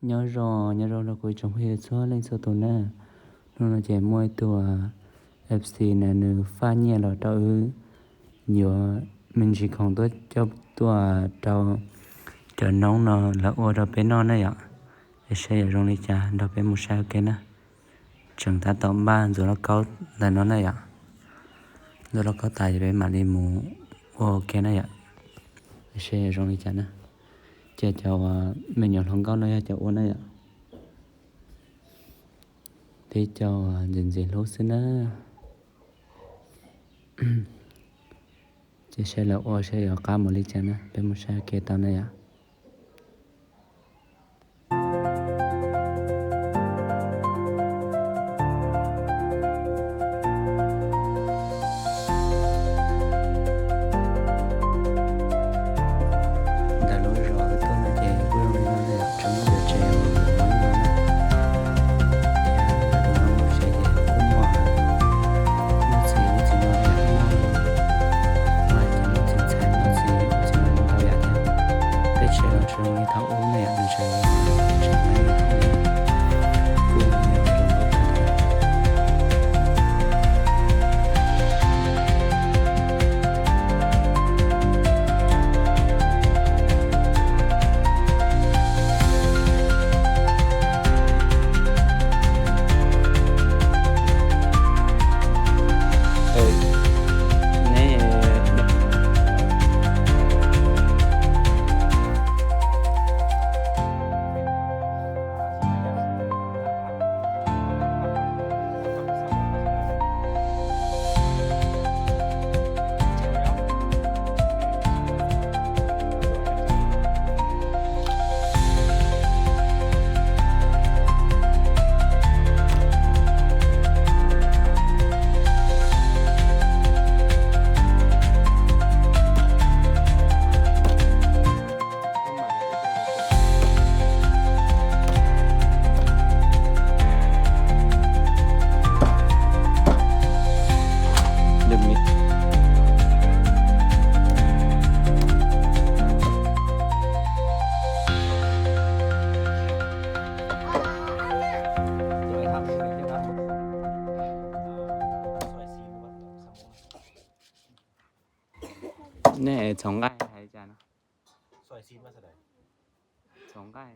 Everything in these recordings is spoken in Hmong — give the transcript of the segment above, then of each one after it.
Nyob zoo, nyob zoo rau kuv ib tsoom phooj ywg txhua leej txhua tus na. Hnub no ces muaj ib tug F C na nws faj nyiaj los rau wb yuav me ntsis khoom tuaj coj tuaj rau cov noob no lawv ua rau peb noj na yom. Es saib yuav zoo li cas nrog peb mus saib ua ke na. Tseem tab tom npaj ntxuav lauj kaub ntawm no na yom. Ntxuav lauj kaub tas ces peb mam li mus ua ua ke na yom. Es saib yuav zoo li cas na. Ces cov uas me nyuam hluas nkauj no yog cov ua na yom. Peb cov ntxim ntxim hlub xwb na. Ces saib lawv ua saib yuav qab mus li cas na, peb mus saib ua ke tau na yom. Ntawm lub zos tuaj no ces kuj zoo li no na yom, tsoom nyuam tsev uas lawv muab no na. Ces lawv tus noob lub tsev ces kuj muaj, muaj txiv, muaj txiv no, muaj, muaj txiv ntxhais, muaj txiv, muaj txiv no ntau yam thiab. Peb tsev los tsis zoo li thaum ub na yom, nws tsev, tsev no yog thaum ub kuj yog zoo nkauj kawg thiab. Nej txhoov nqaij hais li cas no? Txhoov nqaij.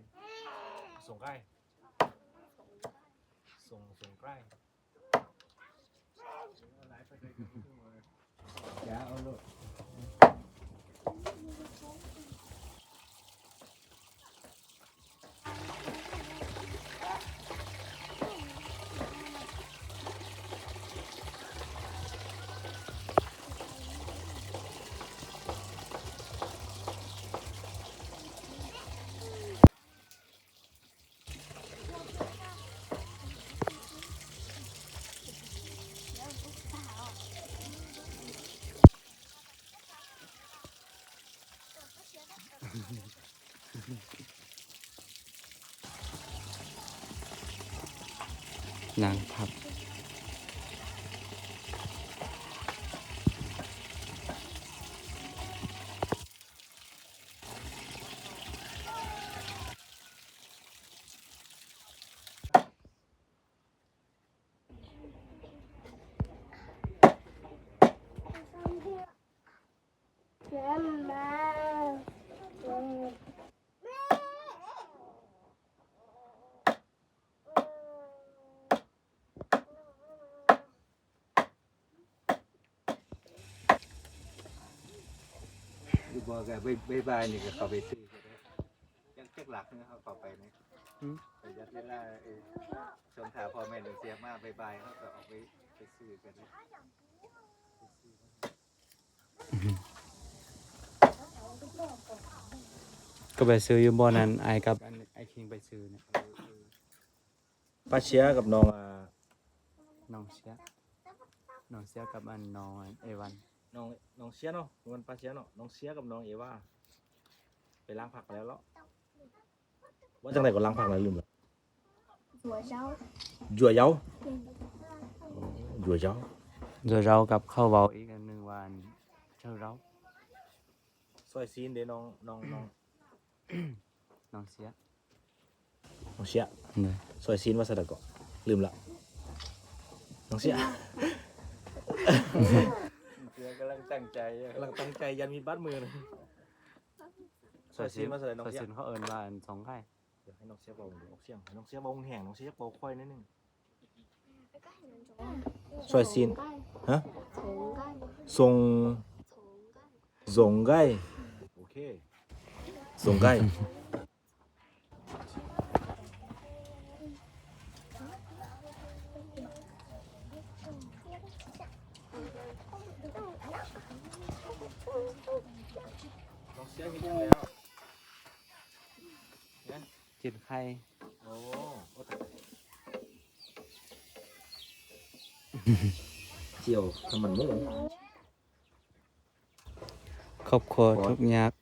Nag thaj. Yus pais, pais nws kom qhov pais xwb, caj laj qhov pais ne. Yog tias laj, xyoo thaum pom mej nws tias mas pais pais, qhov kom pais xwb. Koj pais xwb, yus npoj nan ais kab ais khing pais xwb. Paj Siab kab noog, noog Siab, noog Siab kab noog Evan, noog Siab no, paj Siab no, noog Siab kab noog Evan, peb laaj phaj lawm los. Ua caag tais kom laaj phaj lawm lwm lawm. Yuav yau. Yuav yau. Yuav yau kab khauj vauv ib nws ua tsawg zaub. Xoay xin để non, non, non. Non siab. Noo siab. Xoay xin vas sas da kom lwm lawm. Noo siab. Kำລັງຕັ້ງໃຈ ກຳລັງຕັ້ງໃຈ ຍັນມີບາດມື. Xoay xin vas sas da noo siab. Xoay xin ເຂົາເອີ້ນວ່າອັນ ສອງໄກ່. Cia, hai nòng xe vào ống xương, hai nòng xe vào ống hẻng, nòng xe vào khoai nữa nè. Xoay xin. Hả? Sông. Sông Gai. Ok. Sông Gai. Nòng xe như thế nào? Nhé. Triển khai. Ồ, ôi, chiều, thằng mình muốn. ຄອບຄົວທຸກຍາກ.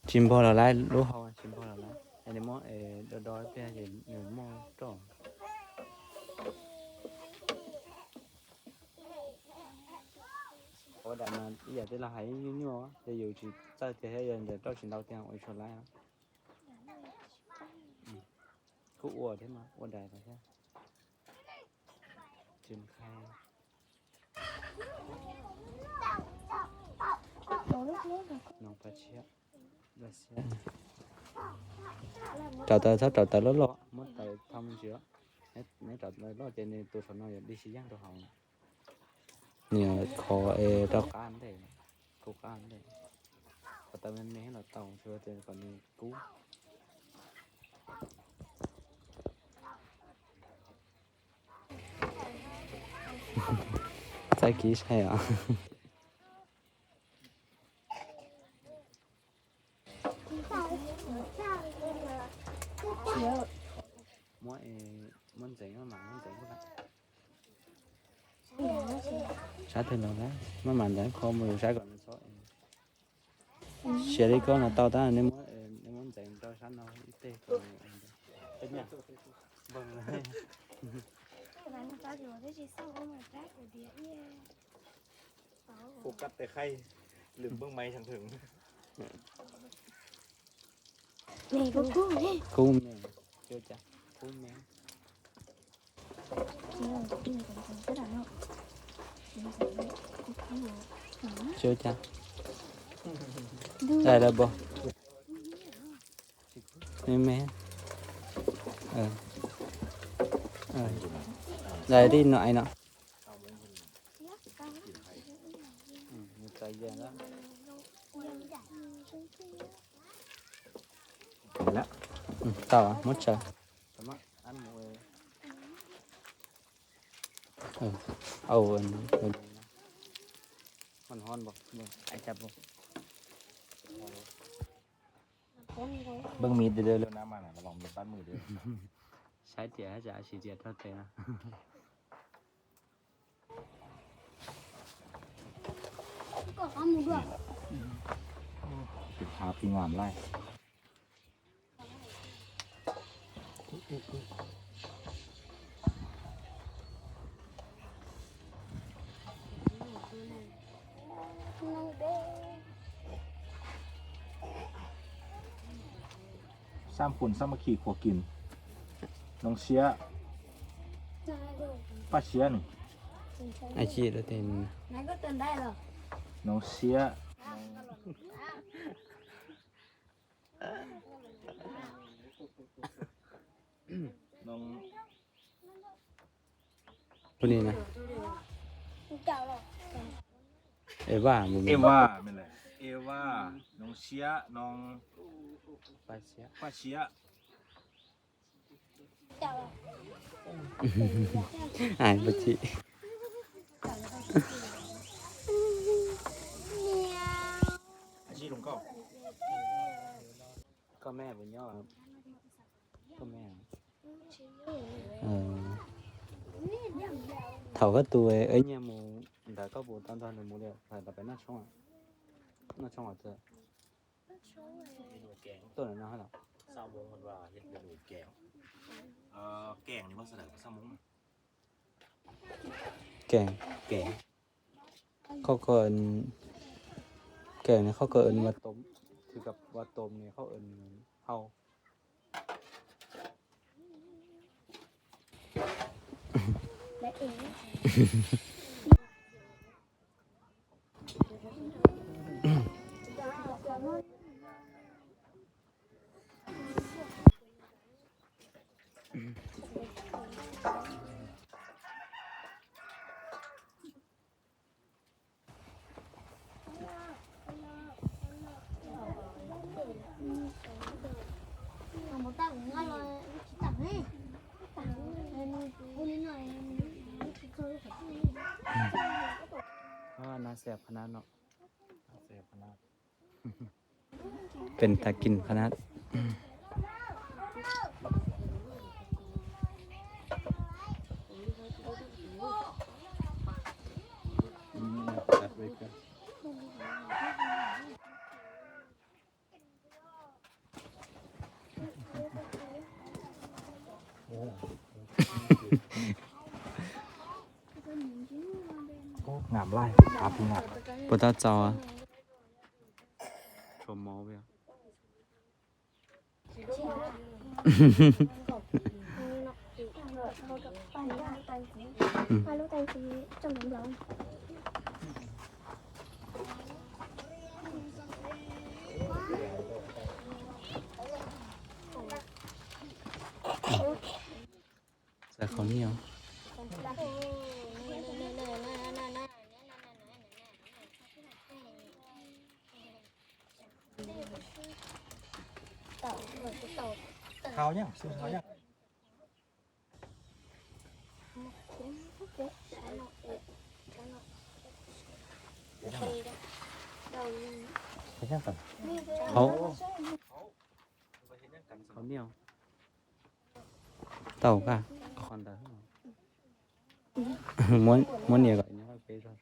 Tsis npog los lawm, lub hau tsis npog los lawm. Es nws muab, es, do do ib pliag ces nws muaj roj. Ua dais mas ib yam tej laus hais nyuaj nyuaj, ces yus tsis txawj tiag thiab, yog ntawm roj tsis ntau tiag ua tsis tau lawm. Kuj ua thiab mas, ua dais los thiab. Tsis khai. Noo paj tshiab. Rauv taws, txhob rauv taws loj loj, muab taws thau me ntsis. Neb rauv taws loj ces nws tus saum no yuav dig sib yeej rau hauv. Nws yuav khov es rau qab ntej, kub qab ntej. Rauv taws me me los tau, tsuav kom nws kub. Txaij kib sai os. Muab, muab ntxeev, maj mam muab ntxeev. Sab twg los lawm, maj mam ntxeev kho mus saib kom nws txhob. Siav li koj no tau tab, nej muab ntxeev rau sab no ib teg. Khub kab tes khaij, lwm npawg maiv sab theem. Kub me, kub me. Dai lawm pom. Me me. Dai tib no ais no. Tau, muab tsaws. Npawg Mis, saib tias hab tsam siv tias rog tes no. Xam phun xam ma khi khua kim. Noo siab. Paj siab nws. Noo siab. Noo. Eva, Eva, noo siab, noo paj siab. Koj me puas nyob? Koj me. Thaum koj tus wb nyiag mus ntawd koj puas tau nrog nws mus li, thaum peb noj tshoob, noj tshoob os? Tuaj no los? Keem, keem, koj ko, keem no koj ko ua tom. Thử cặp vào tôm này không ẩn hao. Peb tau kis qhov no. Puas tau txaus? Tshuav mov. Xav qhov niaj. Hauv, hauv niaj. Tau koj qhov ntawd. Muab niam kom nyob peb zog.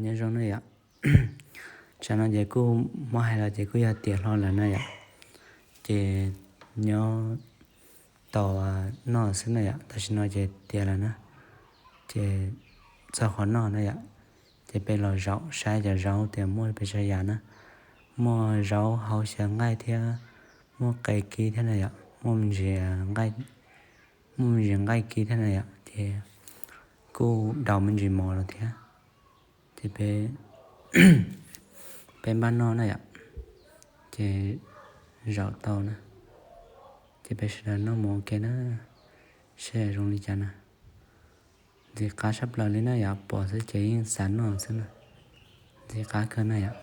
Nyob zoo na yom. Tsam no ces kuj muab hais los ces kuj yog tiav hlo lawm na yom. Ces nyob tau noj xwb na yom, tam sim no ces tiav lawm na. Ces txog qhov noj na yom, ces peb los zaum saib cov zaub tias muaj pes tsawg yam na. Muaj zaub hau xyaw nqaij thiab, muaj qe kib thiab na yom, muaj me ntsis nqaij, muaj me ntsis nqaij kib thiab na yom, ces kuj daus me ntsis mov los thiab. Ces peb, peb npaj noj na yom, ces zaum tau na, ces peb sawv daws noj mov ua ke na, saib zoo li cas na. Ntxim qab tshaj plaws li na yom, pom xwb ces yeej xav noj xwb na. Ntxim qab kawg na yom.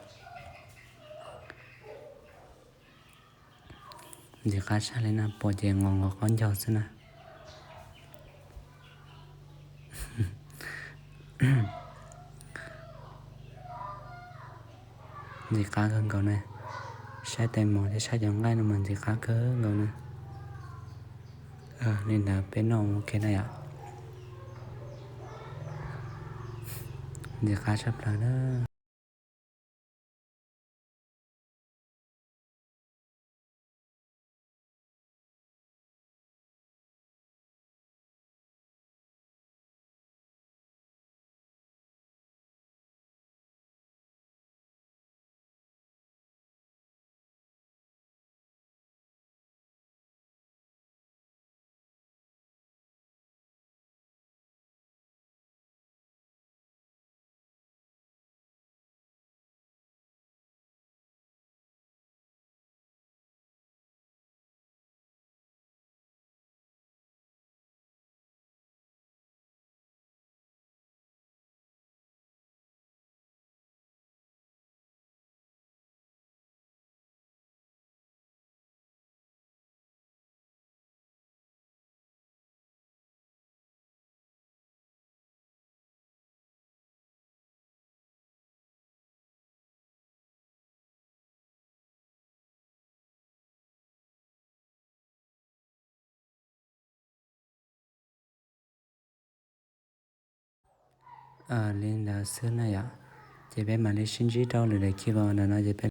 Ntxim qab tshaj li na, pom ces nqos nqos qaub ncaug xwb na. Ntxim qab kawg nkaus na. Saib tais mos thiab saib cov nqaij no mas ntxim qab kawg nkaus na. Li ntawd peb noj ua ke na yom. Ntxim qab tshaj plaws na. Li ntawd xwb na yom. Ces peb mam li sib ntsib rau lwm daim clip ntawm no ces peb